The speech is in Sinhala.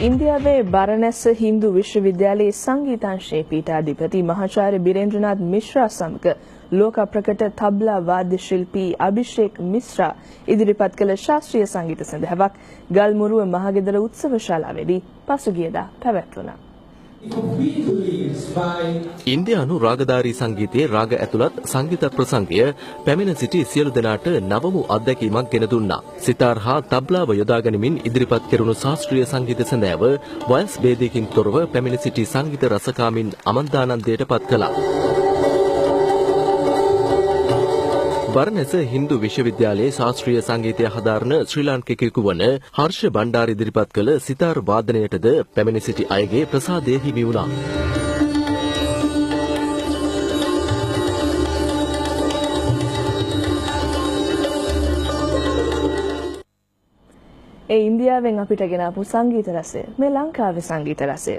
ඉන්දියාවේ බරණැස හින්දු විශ්වවිද්‍යාලයේ සංගීතාංශයේ පීඨාධිපති මහාචාර්ය බිරේන්ද්‍රනාත් මිශ්‍රා සමග ලෝක ප්‍රකට තබ්ලා වාද්‍ය ශිල්පී අභිෂේක් මිශ්‍රා ඉදිරිපත් කළ ශාස්ත්‍රීය සංගීත සඳහාවක් ගල්මුරුව මහගෙදර උත්සව ශාලාවේදී පසුගියදා පැවැත්වුණා. ඉන්දියානු රාගධාරී සංගීතයේ රාග ඇතුළත් සංගීත ප්‍රසංගය පැමිණ සිටි සියලු දෙනාට නවමු අත්දැකීමක් ගෙන දුන්නා. සිතාර් හා තබ්ලාව යොදා ගනිමින් ඉදිරිපත් කෙරුණු ශාස්ත්‍රීය සංගීත සඳෑව වයස් භේදයකින් තොරව පැමිණ සිටි සංගීත රසකාමින් අමන්දානන්දයට පත් කළා. බරණැස හින්දු විශ්වවිද්‍යාලයේ ශාස්ත්‍රීය සංගීතය හදාරන ශ්‍රී ලාංකිකයෙකු වන හර්ෂ බණ්ඩාර ඉදිරිපත් කළ සිතාර් වාදනයටද පැමිණ සිටි අයගේ ප්‍රසාදය හිමි වුණා. ඒ ඉන්දියාවෙන් අපිට ගෙන ආපු සංගීත රසය මේ ලංකාවේ සංගීත රසය.